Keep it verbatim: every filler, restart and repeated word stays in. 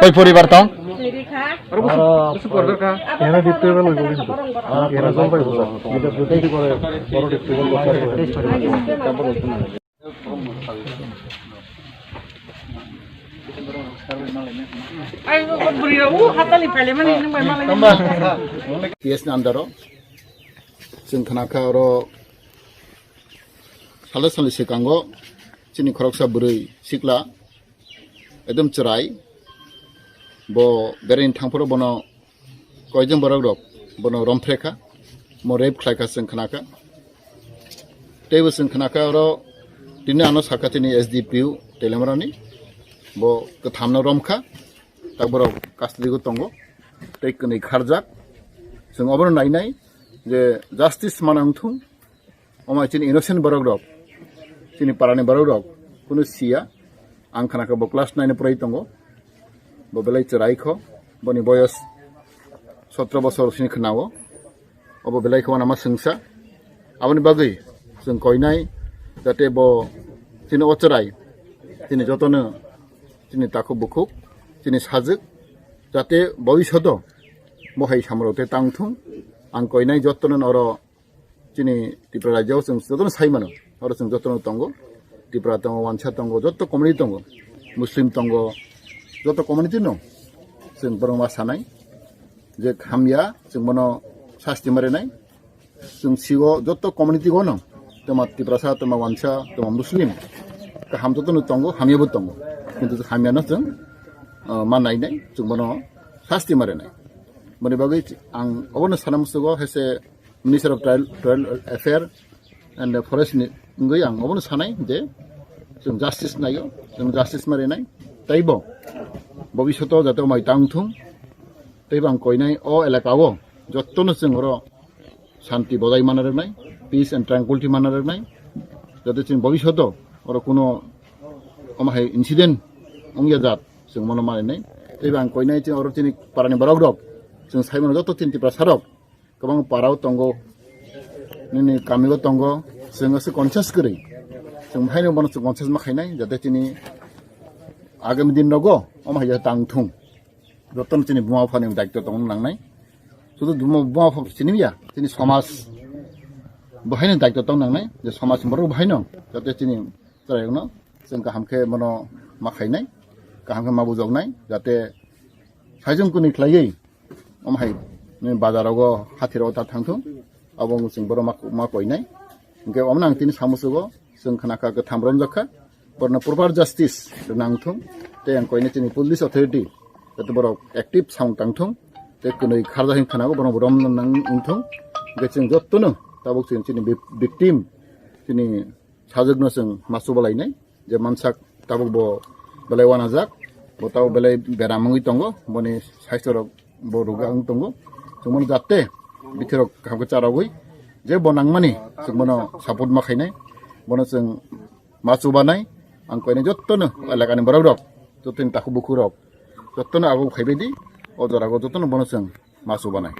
Koi poribar tong? Era dipte ba loibo kintu. Era jolpai bo. Ida dipte kore, boro dipte kore. T S ni under o chwng khna kha oro salo salo swkango chini khoroksa bwrwi sikla ekdom chwrai bo berai thangphuru bono koijon borok rok bono romphre kha, mo rape khlai kha chwng khna kha. Teibo chwng khna kha oro tini ano sakha tini S D P O Teliamura ni bo kwtham no rom kha, tak borok custody o tongo tei kwnwi kharjak. Chwng obono nainai je justice mana wngthung. Omo chini innocent borok rok, chini parani borok rok kunu siya. Ang khna kha bo class nine o prai tongo, bo belai chwrai kho, boni boyos sotro bosor sini khna o, obo belai kho nama swngsa. Aboni bagwi chwng koinai jate bo chini o chwrai chini jotono chini takhuk bukhuk chini sajwk jate bobishoto bo hai samrok te tangthung. Ang koinai jotono oro chini Tripura rajyo chwng jotono sai mano, oro chwng jotono tongo, Tripura tongo, wansa tongo, joto community tongo, Muslim tongo, joto community no chwng borok ma sanai je hamya chwng bono sasti marinai. Chwng sigo joto community go no, toma Tiprasa, toma wansa, toma Muslim, kaham jotono tongo, hamya bo tongo, kintu hamya no chwng, ah, ma nainai, chwng bono sasti marinai. Boni bagwi ang obono sana musugo hese Minister of Tribal, Tribal Affair and Forest ni wngwi ang obono sanai je chwng justice naio, chwng justice marinai, teibo bobishoto jate omai tangthung, teibo ang koinai o elaka o jotono chwng oro shanti bojai mana rwnai, peace and tranquility mana rwnai, jate chwng bobishoto oro kuno omo hai incident wngya jat chwng mono marinai. Tei bang koinai chini oro chini parani borok rok, chwng saimano joto chini Tiprasa rok kwbang parao tongo, nini kamio tongo, chwng aswk conscious kwrwi, chwng haino bono chwng conscious ma khainai, jate chini agami din rogo omo hai tang thung. Jotono chini buma buphani daitw tongna nangnai. Sudu buma, buma bupha chini ya, chini somaj bo haino daitw tong nangnai, je somaj borok bo haino, jate chini chwrairokno chwng kaham khe bono ma khainai, kaham khe ma bujoknai, jate saijwng kwnwi khlaiwi omo hai bazar rogo hathir rogo ta thang thung, abo wng chwng borok ma, ma koinai. Hwnkhe omo nang tini samusugo chwng khna kha kwtham romjak kha, borokno proper justice rwna wng thung, tei ang koinai chini police authority joto borok active samung tang thung, tei kwnwi kharjak hin khna borok rom nang wng thung. Hwnkhe chwng jotono tabuk chwng chini vic-, victim chini sajwkno chwng ma chubalainai, je mansak tabuk bo belai wanajak, bo tabuk belai beram wngwi tongo, boni saichorok bo ruga wng tongo. Chwng bono jatte bithirok kaham khe charogwi je bo nangmani chwng bono support ma khainai, bono chwng ma chubanai. Ang koinai jotono elakani borok rok, jotoni takhuk bukhuk rok jotono abo khaibai di, o jorao jotono bono chwng ma chubanai.